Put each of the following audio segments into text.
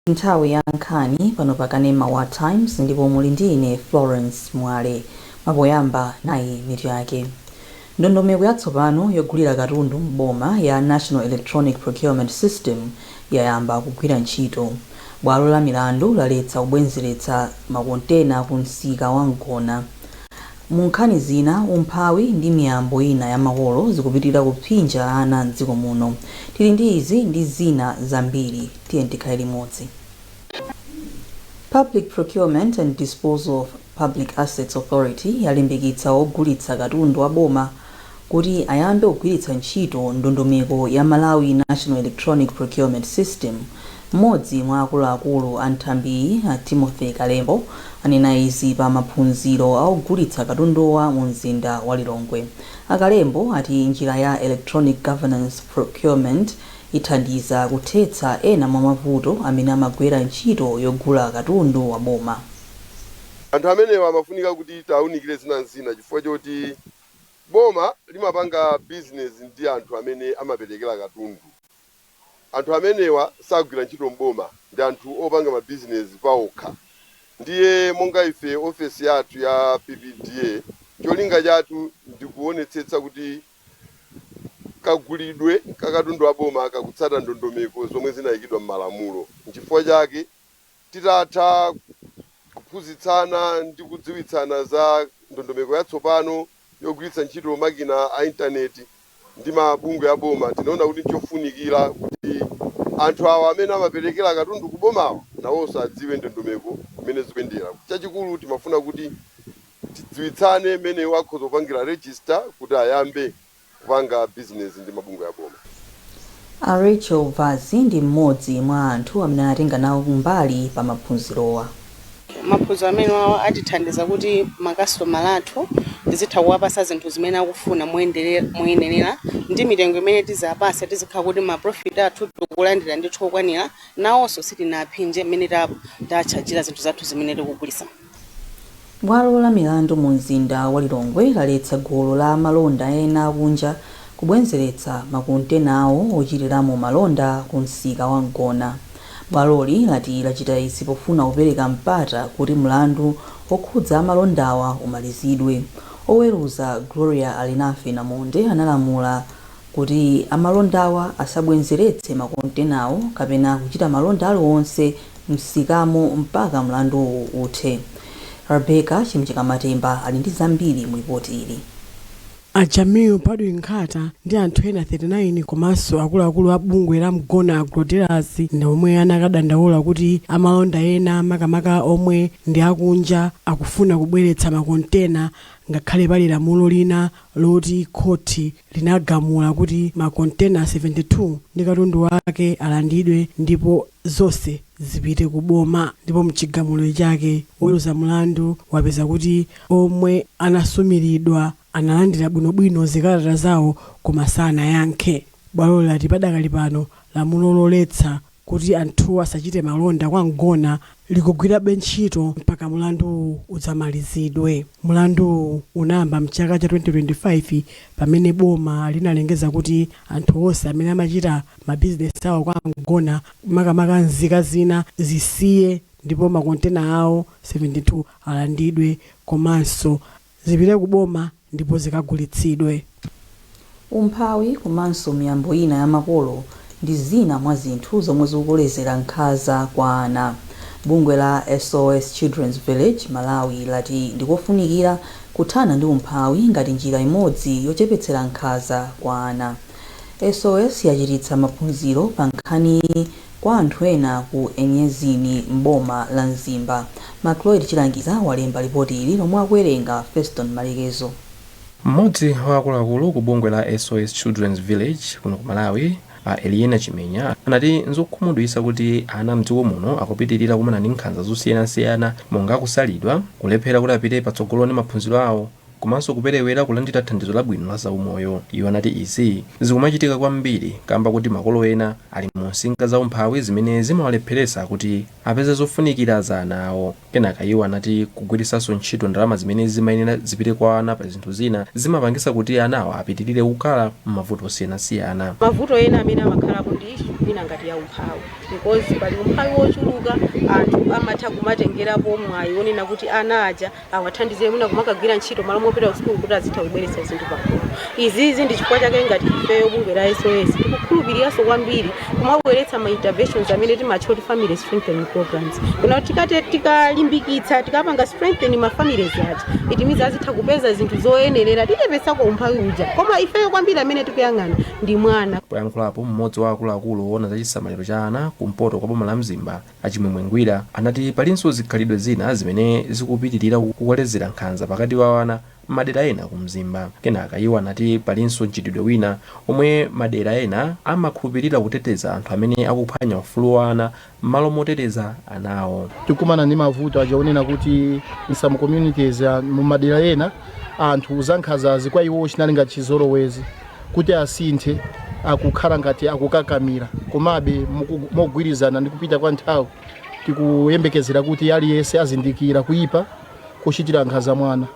Nthawi ya nkhani pano pa kanema wa Times, ndipo muli ndi ine Florence Mwale. Mapoyamba nayi mitu yake. Ndondomeko yatsopano yogulira katundu m'boma ya National Electronic Procurement System yayamba kugwira ntchito. Bwalo la milandu laletsa kubwenzeretsa makontena ku msika wa Mgona. Mu nkhani zina, umphawi ndi miyambo ina ya makolo zikupitirira kupsinja ana mdziko muno. Tili ndi izi ndi zina zambiri, tiye tikhale limodzi. Public Procurement and Disposal of Public Assets Authority yalimbikitsa ogulitsa katundu wa boma kuti ayambe kugwiritsa ntchito ndondomeko ya Malawi National Electronic Procurement System. Mmodzi mwa akuluakulu a nthambiyi, a Timothy Kalembo, anena izi pa maphunziro a ogulitsa katunduwa mu mzinda wa Lilongwe. Akalembo ati njira ya electronic governance procurement ithandiza kuthetsa ena mwa mavuto amene amagwera ntchito yogula katundu wa boma. Anthu amenewa amafunika kuti tawunikire zinazina, chifukwa choti boma limapanga business ndi anthu amene amaperekera katundu. Anthu amenewa sagwira ntchito mboma, ndi anthu opanga mabizinesi paokha. Ndiye monga ife ofesi yathu ya PPDA, cholinga chathu ndikuonetsetsa kuti kagulidwe ka katundu wa boma kakutsata ndondomeko zomwe zinayikidwa m'malamulo. Nchifukwa chake titatha kuphunzitsana ndi kudziwitsana za ndondomeko yatsopano yogwiritsa ntchito makina a intaneti ndi mabungwe a boma, tinaona kuti nchofunikira kuti anthu awa amene amaperekera katundu ku bomawa nawonso adziwe ndondomeko imene zikuyendera. Chachikulu timafuna kuti tidziwitsane mmene akhoza kupangira register kuti ayambe kupanga business ndi mabungwe a boma. A Rachel Vazi ndi mmodzi mwa anthu amene anatenga nawo mbali pa maphunzirowa. Maphunziro amene wawa atithandiza kuti makasitomala athu tizitha kuwapasa zinthu zimene akufuna moyenerera ndi mitengo imene tizapasa. Tizikhala kuti ma profit athu tikulandira ndithu okwanira, nawonso sitinaphinje mmene tachajira zinthu zathu zimene tikugulisa. Bwalo la milandu mu mzinda wa Lilongwe laletsa gulu la malonda ena akunja kubwenzeretsa makontena awo ochitiramo malonda ku msika wa Mgona. Bwaloli lati lachita izi pofuna kupereka mpata kuti mlandu okhudza amalondawa umalizidwe. Oweruza Gloria Alinafe Namonde analamula kuti amalondawa asabwenzeretse makontenawo kapena kuchita malonda aliwonse msikamo mpaka mlanduwu uthe. Rebecca Chimchikamatemba ali ndi zambiri mu ripoti ili. A Jamil Padwin Nkhata ndi anthu ena 39 komanso akuluakulu a bungwe la Mgona Agro Dealers ndi omwe anakadandaula kuti amalonda ena, makamaka omwe ndi akunja, akufuna kubweretsa makontena ngakhale pali lamulo lina loti khoti linagamula kuti makontena 72 ndi katundu wake alandidwe ndipo zonse zipite ku boma. Ndipo mchigamulo chake woweruza mlandu wapeza kuti omwe anasumiridwa analandira bwinobwino zikalata zawo koma sanayankhe. Bwalo lati padakali pano lamulo loletsa kuti anthuwo asachite malonda kwa Mgona likugwirabe ntchito mpaka mlanduwu udzamalizidwe. Mlanduwu unayamba mchaka cha 2025 pamene boma linalengeza kuti anthu onse amene amachita mabizinesi awo kwa Mgona, makamaka nzika zina, zisiye ndipo makontena awo 72 alandidwe komanso zipite ku boma ndipo zikagulitsidwe. Umphawi komanso miyambo ina ya makolo ndi zina mwa zinthu zomwe zikukolezera nkhanza kwa ana. Bungwe la SOS Children's Village Malawi lati ndikofunikira kuthana ndi umphawi ngati njira imodzi yochepetsera nkhanza kwa ana. SOS yachititsa maphunziro pa nkhaniyi kwa anthu ena ku Enyezini m'boma la Mzimba. Macloyd Chilangiza walemba ripoti ili lomwe akuwerenga Feston Malekezo. Mmodzi wa akuluakulu ku bungwe la SOS Children's Village kuno ku Malawi, a Eliena Chimenya, anati nzokhumudwitsa kuti ana mdziko muno akupitirira kumana ndi nkhanza zosiyanasiyana monga kusalidwa, kulephera kuti apite patsogolo ndi maphunziro awo komanso kuperewera kulandira thandizo labwino la zaumoyo. Iwo anati izi zikumachitika kwambiri kamba kuti makolo ena ali mu nsinga za umphawi zimene zimawalepheretsa kuti apeze zofunikira za ana awo. Kenaka iwo anati kugwiritsanso ntchito ndalama zimene zimayenera zipite kwa ana pa zinthu zina zimapangisa kuti anawa apitirire kukhala m'mavuto osiyanasiyana. Mavuto ena amene amakhalapo ndi Mwina ngati ya umphawi, because pali umphawi wochuluka, anthu amatha kumatengerapo mwayi wonena kuti ana aja awathandize mwina kumakagwira ntchito malo mopita ku sukulu kuti azitha kubweretsa zinthu pakhomo. Izizi ndi chifukwa chake ngati ifeyo bungwe la SOS tikukhulupiriranso kwambiri kumabweretsa ma interventions amene timatcha kuti family strengthening programs, kuna tikate tikalimbikitsa, tikapanga strengthen ma families aja, it means azitha kupeza zinthu zoyenerera, tichepetsako umphawi uja. Koma ifeyo kwambiri amene tikuyang'ana ndi mwana. Poyankhulapo, mmodzi wa akuluakulu owona za chisamaliro cha ana kumpoto kwa boma la Mzimba, Achimwemwe Ngwira, anati palinso zikhalidwe zina zimene zikupitirira kukolezera nkhanza pakati pa ana madera ena ku Mzimba. Kenaka iwo anati palinso mchitidwe wina omwe madera ena amakhulupirira kuteteza anthu amene akuphwanya ufulu wa ana m'malo moteteza anawo. Tikumana ndi mavuto aja onena kuti in some communities, mu madera ena, anthu zankhanzazi kwa iwo chinali ngati chizolowezi. Kuti asinthe akukhala ngati akukakamira. Komabe mogwirizana ndi kupita kwa nthawi, tikuyembekezera kuti aliyense azindikira kuyipa kuchitira nkhanza mwana.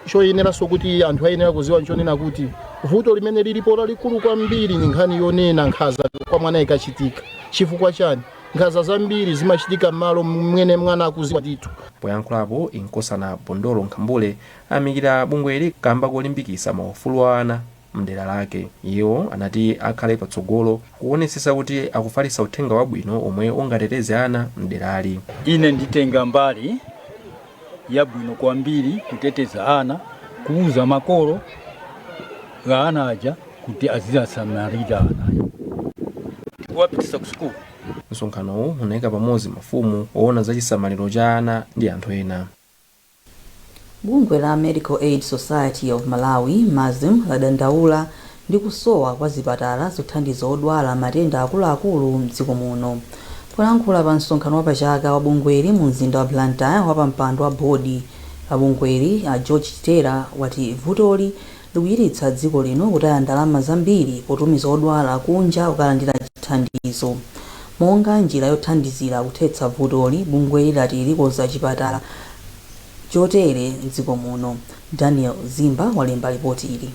Choyeneranso kuti anthu ayenera kuziwa nchonena kuti vuto limene lilipo lalikulu kwambiri ni nkhani yonena nkhanza kwa mwana ikachitika. Chifukwa chani? Nkhanza zambiri zimachitika m'malo mwene mwana akuziwa ndithu. Poyankhulapo, Inkosana Bondolo Nkhambule ayamikira bungweli kamba kolimbikitsa maufulu wa ana mdera lake. Iwo anati akhale patsogolo kuonetsetsa kuti akufalitsa uthenga wabwino omwe ungateteze ana mderali. Ine nditenga mbali yabwino kwambiri kuteteza ana, kuuza makolo ga ana aja kuti azizasamalira ana aja, kuwapitisa ku sukulu. Msonkhanowu unayika pamodzi mafumu, oona za chisamaliro cha ana ndi anthu ena. Bungwe la Medical Aid Society of Malawi, MASM, ladandaula ndi kusowa kwa zipatala zothandiza odwala matenda akuluakulu mdziko muno. Polankhula pa msonkhano wapachaka wa bungweli mu mzinda wa Blantyre, wapampando wa bodi la bungweli a George Chitera wati vutoli likuchititsa dziko lino kutaya ndalama zambiri potumiza odwala kunja kukalandira chithandizo. Monga njira yothandizira kuthetsa vutoli, bungweli lati likonza chipatala chotere mdziko muno. Daniel Zimba walemba ripoti ili.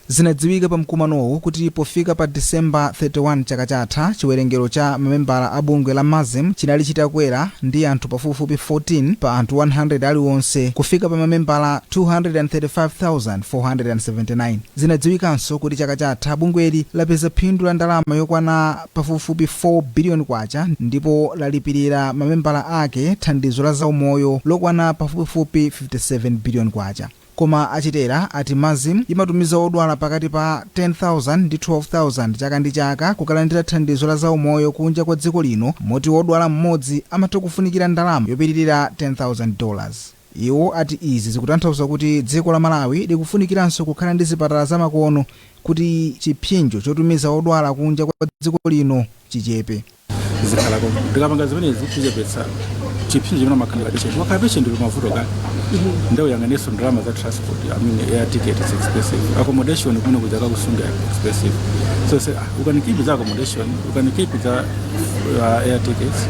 Zinadziwika pa mkumanowu kuti pofika pa Disemba 31 chaka chatha, chiwerengero cha mamembala a bungwe la MASM chinali chitakwera ndi anthu pafupifupi 14 pa anthu 100 aliwonse, kufika pa mamembala 235,479. Zinadziwikanso kuti chaka chatha bungweli lapeza phindu la ndalama yokwana pafupifupi 4 biliyoni kwacha, ndipo lalipirira mamembala ake thandizo la zaumoyo lokwana pafupifupi 57 biliyoni kwacha. Koma Achitera ati MASM imatumiza odwala pakati pa 10,000 ndi 12,000 chaka ndi chaka kukalandira thandizo la zaumoyo kunja kwa dziko lino, moti wodwala mmodzi amatha kufunikira ndalama yopitirira $10,000. Iwo ati izi zikutanthauza kuti dziko la Malawi likufunikiranso kukhala ndi zipatala zamakono kuti chipsinjo chotumiza odwala kunja kwa dziko lino chichepe. Zikhalako ndikapanga zimenezi, tichepetsa chipsinjo chimene makhala patient. Wakhala patient pa mavuto kale, ndiyang'anenso ndalama za transport. I mean, air ticket is expensive, accommodation kumene kuja kakusunga expensive. So say, you can keep the accommodation, you can keep the air tickets.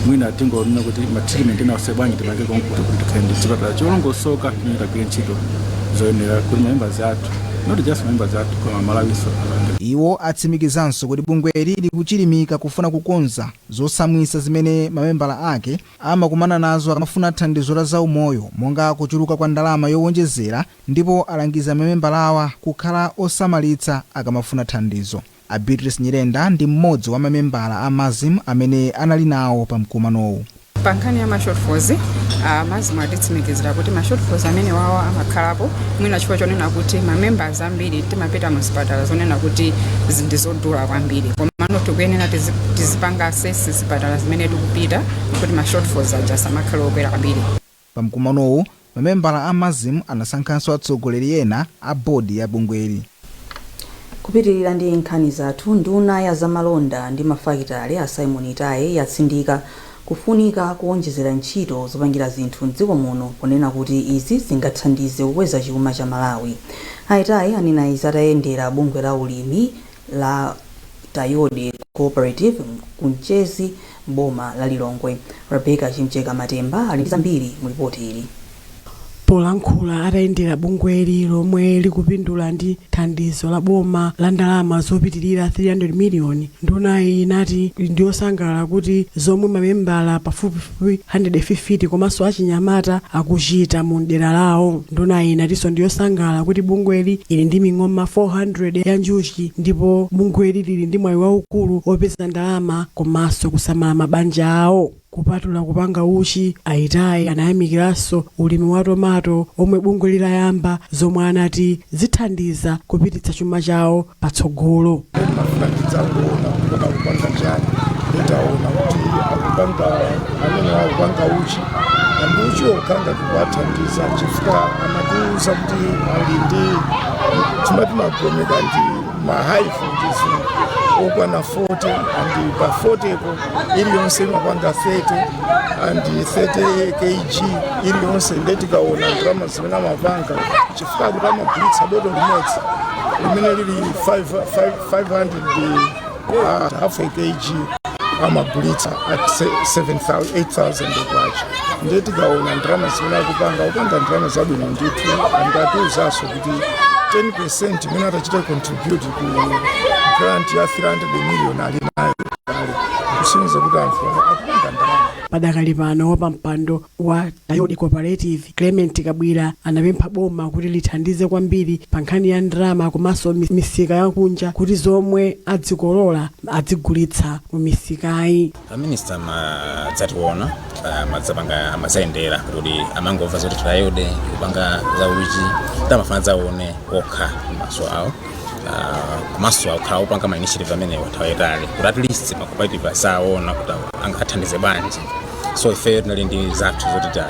Mwina tingonena kuti ma treatment ena ose bwanji tipange konkuti kuti tikhale ndi chipatala cholongosoka chimene tagwire ntchito zoyenera kuti members athu, not just members athu, koma Malawiso apange. Iwo atsimikizanso kuti bungweli likuchilimika kufuna kukonza zosamwisa zimene mamembala ake amakumana nazo akamafuna thandizo la zaumoyo, monga kuchuluka kwa ndalama yowonjezera, ndipo alangiza mamembala awa kukhala osamalitsa akamafuna thandizo. A Beatrice Nyirenda ndi mmodzi wa mamembala a MASM amene anali nawo pa mkumanowu. Pa nkhani ya ma shortfalls, MASM atitsimikizira kuti ma shortfalls amene wawo amakhalapo mwina chifukwa chonena kuti ma members ambiri timapita mu zipatala zonena kuti ndi zodula kwambiri. Komano tikuyenera tizipanga assess zipatala zimene tikupita kuti ma shortfalls aja asamakhale okwera kwambiri. Pa mkumanowu, mamembala a MASM anasankhanso atsogoleri ena a bodi ya bungweli. Kupitirira ndi nkhani zathu, nduna ya zamalonda ndi mafakitale a Simon Itaye yatsindika kufunika kuwonjezera ntchito zopangira zinthu mdziko muno, ponena kuti izi zingathandize kukweza chuma cha Malawi. Aitaye anena izi atayendera bungwe la ulimi la Tayode Cooperative Kumchezi, boma la Lilongwe. Rebecca Chimcheka Matemba ali ndi zambiri mu ripoti ili. Polankhula atayendera bungweli lomwe likupindula ndi thandizo la boma la ndalama zopitirira 300 miliyoni, ndunayi inati ndiyosangalala kuti zomwe mamembala pafupifupi 150 komanso achinyamata akuchita mu dera lawo. Ndunayi inatinso ndiyosangalala kuti bungweli ili ndi ming'oma 400 ya njuchi ndipo bungweli lili ndi mwayi waukulu wopeza ndalama komanso kusamala mabanja awo. Kupatula kupanga uchi, a Itayi anayamikiranso ulimi wa tomato omwe bungwe lilayamba, zomwe anati zithandiza kupititsa chuma chawo patsogolo. Mafuna tidzakuona kuti akupanga chani. Nditaona kuti akupanga, amene akupanga uchi, and uchi okha ngati kuwathandiza, chifukwa amatiuza kuti ali ndi timati magomeka ndi ma hive ndizo okwana 40, and pa 40 po iliyonse imapanga 30 and 30 kg iliyonse. Ndetikaona ndalama zimene amapanga, chifukwa kuti amagulitsa boto limodzi limene lili 500, half a kg amagulitsa at 8000 kwacha. Ndiye tikaona ndalama zimene akupanga, akupanga ndalama zabwino ndithu. Angatiuzanso kuti 10% imene atachita contribute ku grant ya 300 million ali nayo kale, kusonyeza kuti anthu akupanga ndalama. Padakali pano, wapampando wa Tayodi Cooperative, Clement Kabwira, anapempha boma kuti lithandize kwambiri pa nkhani ya ndalama komanso misika yakunja, kuti zomwe adzikolola adzigulitsa mu misikayi. A minister madzationa, madzapanga, amadzayendera kuti amangomva zoti Tayode kupanga za uchi, tamafuna dzaone okha maso awo. Komanso akhala opanga ma initiative amenewa nthawi yayitali kuti at least ma cooperative asaona kuti angathandize bwanji. So ife tinali ndi zathu zoti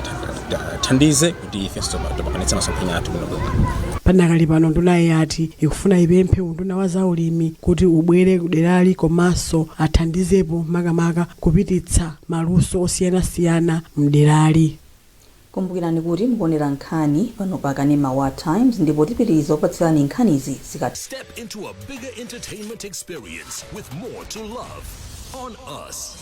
tithandize kuti ifenso tipambanitse masomphenya athu bwinobwino. Panakali pano, ndunayi yati ikufuna ipemphe unduna wa zaulimi kuti ubwere kuderali komanso athandizepo, makamaka kupititsa maluso osiyanasiyana mderali. Kumbukirani kuti mukuonera nkhani pano pa kanema wa Times, ndipo tipitiriza kupatsirani nkhanizi zikati. Step into a bigger entertainment experience with more to love on us.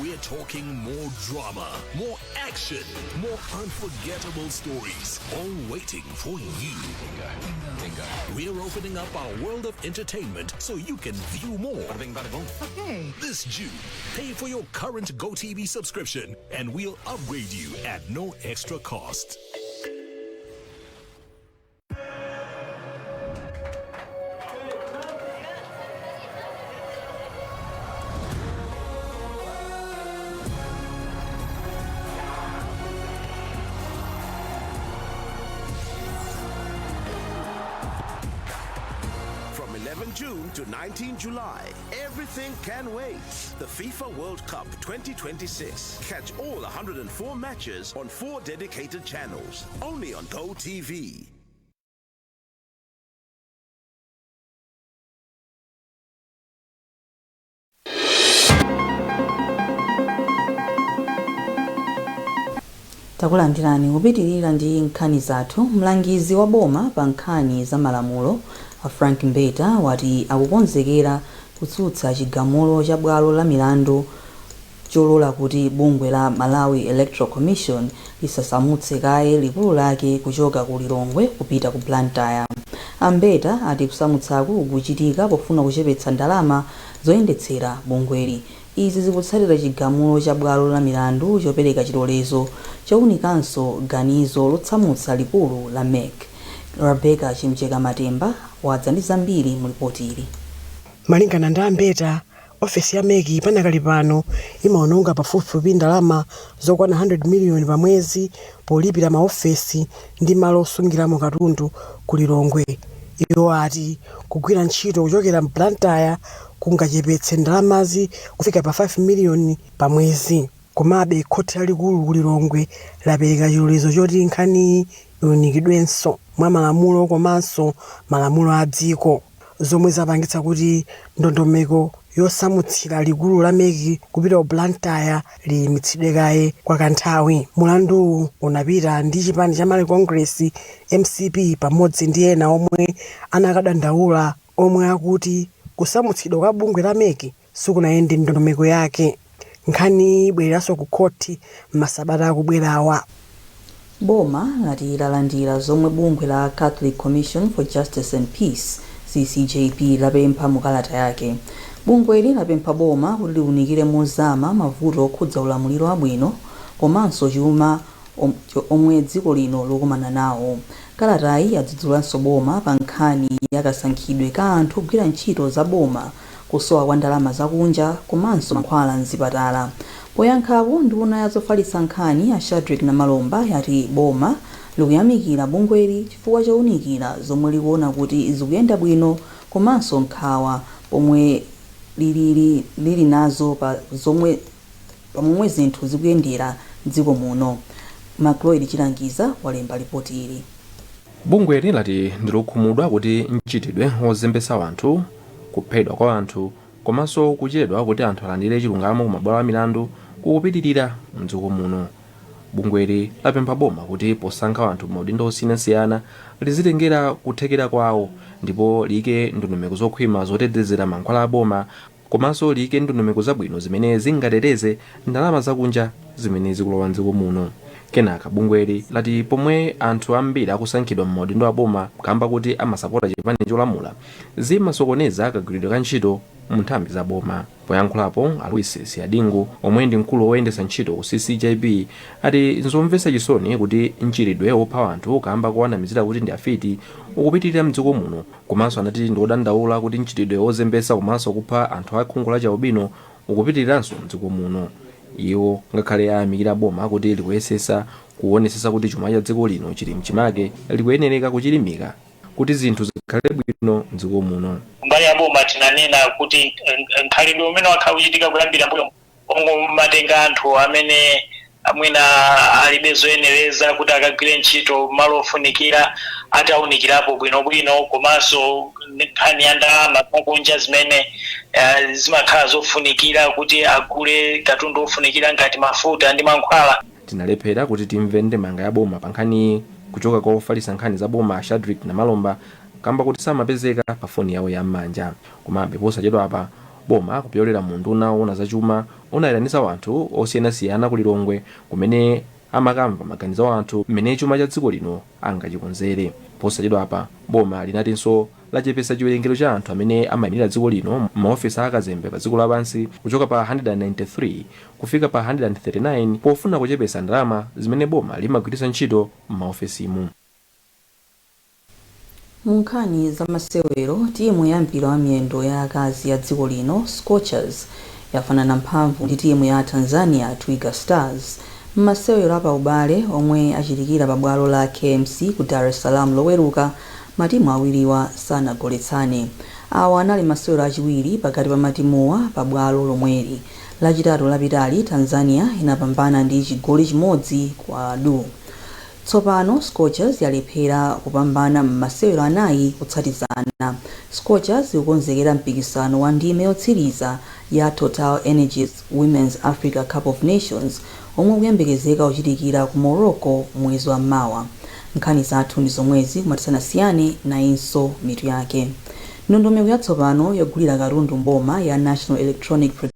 We're talking more drama, more action, more unforgettable stories, all waiting for you. We're opening up our world of entertainment so you can view more. This June, pay for your current GoTV subscription and we'll upgrade you at no extra cost. From 11 June to 19 July, everything can wait. The FIFA World Cup 2026. Catch all 104 matches on four dedicated channels. Only on GoTV. Takulandirani kupitirira ndi nkhani zathu. Mlangizi wa boma pa nkhani za malamulo, a Frank Mbeta, wati akukonzekera kutsutsa chigamulo cha bwalo la milandu cholola kuti bungwe la Malawi Electoral Commission lisasamutse kaye likulu lake kuchoka ku Lilongwe kupita ku Blantyre. A Mbeta ati kusamutsaku kukuchitika pofuna kuchepetsa ndalama zoyendetsera bungweli. Izi zikutsatira chigamulo cha bwalo la milandu chopereka chilolezo chowunikanso ganizo lotsamutsa likulu la MEC. Rebecca Chimcheka Matemba wadza ndi zambiri mu ripoti ili. Malingana ndi a Mbeta, ofesi ya MEC panakali pano imaononga pafupifupi ndalama zokwana 100 miliyoni pa mwezi polipira maofesi ndi malo osungiramo katundu ku Lilongwe. Iwo ati kugwira ntchito kuchokera m'Blantyre kungachepetse ndalamazi kufika pa 5 miliyoni pa mwezi. Komabe, khoti lalikulu ku Lilongwe lapereka chilolezo choti nkhaniyi iwunikidwenso mwa malamulo komanso malamulo a dziko, zomwe zapangitsa kuti ndondomeko yosamutsira likulu la MEC kupita ku Blantyre liyimitsidwe kaye kwa kanthawi. Mulanduwu unapita ndi chipani cha Malawi Congress, MCP, pamodzi ndi ena omwe anakadandaula, omwe akuti kusamutsidwa kwa bungwe la MEC sikunayende ndondomeko yake. Nkhani ibwereranso ku khoti m'masabata akubwerawa. Boma lati lalandira zomwe bungwe la Catholic Commission for Justice and Peace, CCJP, lapempha mu kalata yake. Bungweli lapempha boma kuti liwunikire mozama mavuto okhudza ulamuliro wabwino komanso chuma omwe dziko lino likukumana nawo. Kalatayi yadzudzulanso boma pa nkhani ya kasankhidwe ka anthu ogwira ntchito za boma, kusowa kwa ndalama zakunja komanso mankhwala mzipatala. Poyankhapo, nduna ya zofalitsa nkhani a Shadric Namalomba yati boma likuyamikira bungweli chifukwa chowunikira zomwe likuona kuti zikuyenda bwino komanso nkhawa pomwe lili nazo pa zomwe pamomwe zinthu zikuyendera mdziko muno. Macloyd Chilangiza walemba ripoti ili. Bungweli lati ndilokhumudwa kuti mchitidwe wozembetsa anthu, kuphedwa kwa anthu komanso kuchedwa kuti anthu alandire chilungamo kumabwalo a milandu kukupitirira mdziko muno. Bungweli lapempha boma kuti posankha anthu maudindo osiyanasiyana lizitengera kuthekera kwawo, ndipo liyike ndondomeko zokhwima zotetezera mankhwala a boma, komanso liyike ndondomeko zabwino zimene zingateteze ndalama zakunja zimene zikulowa mdziko muno. Kenaka bungweli lati pomwe anthu ambiri akusankhidwa m'maudindo a boma kamba kuti amasapota chipani cholamula, zimasokoneza kagwiridwe ka ntchito mu nthambi za boma. Poyankhulapo, a Louis Siadingu, omwe ndi mkulu woyendetsa ntchito ku CCJP, ati nzomvetsa chisoni kuti mchitidwe wopha anthu kamba kowanamizira kuti ndi afiti ukupitirira mdziko muno. Komanso anati ndi wodandaula kuti mchitidwe wozembetsa komanso kupha anthu a khungu la chialubino ukupitiriranso mdziko muno. Iwo ngakhale ayamikira boma kuti likuyesesa kuonesesa kuti chuma cha dziko lino chili mchimake, likuyenereka kuchilimika kuti zinthu zikhale bwino mdziko muno. Mbali ya boma tinanena kuti mkhalidwe umene wakhala kuchitika kuyambira mbuyo ongomatenga anthu amene mwina alibe zoyenereza kuti akagwire ntchito malo ofunikira, atawunikirapo bwinobwino, komanso nkhani ya ndalama zakunja zimene zimakhala zofunikira kuti agule katundu ofunikira ngati mafuta ndi mankhwala. Tinalephera kuti timve ndemanga ya boma pa nkhani kuchoka kwa ofalitsa nkhani za boma Shadric Namalomba kamba kuti samapezeka pa foni yawo yam'manja. Komabe posachedwapa boma kupyolera mu nduna woona zachuma unayitanitsa anthu osiyanasiyana ku Lilongwe, kumene amakamva maganizo a anthu mmene chuma cha dziko lino angachikonzere. Posachedwapa boma linatinso lachepetsa chiwerengero cha anthu amene amayimirira dziko lino m'maofesi a akazembe pa dziko lapansi kuchoka pa 193 kufika pa 139, pofuna kuchepetsa ndalama zimene boma limagwiritsa ntchito m'maofesimu. Mu nkhani za masewero, timu ya mpira wa miyendo ya akazi ya dziko lino, Scorchers, yafanana mphamvu ndi timu ya Tanzania, Twiga Stars, m'masewero apaubale omwe achitikira pa bwalo la KMC ku Dar es Salaam Loweruka. Matimu awiriwa sanagoletsane. Awa anali masewero achiwiri pakati pa matimuwa pa bwalo lomweli. Lachitatu lapitali Tanzania inapambana ndi chigoli 1-2. Tsopano Scorchers yalephera kupambana m'masewero anayi kutsatizana. Scorchers ikukonzekera mpikisano wa ndime yotsiriza ya Total Energies Women's Africa Cup of Nations omwe ukuyembekezeka kuchitikira ku Morocco mwezi wa mawa. Nkhani zathu ndi zomwezi, koma tisanasiyane nayinso mitu yake. Ndondomeko yatsopano yogulira katundu mboma ya National Electronic Procurement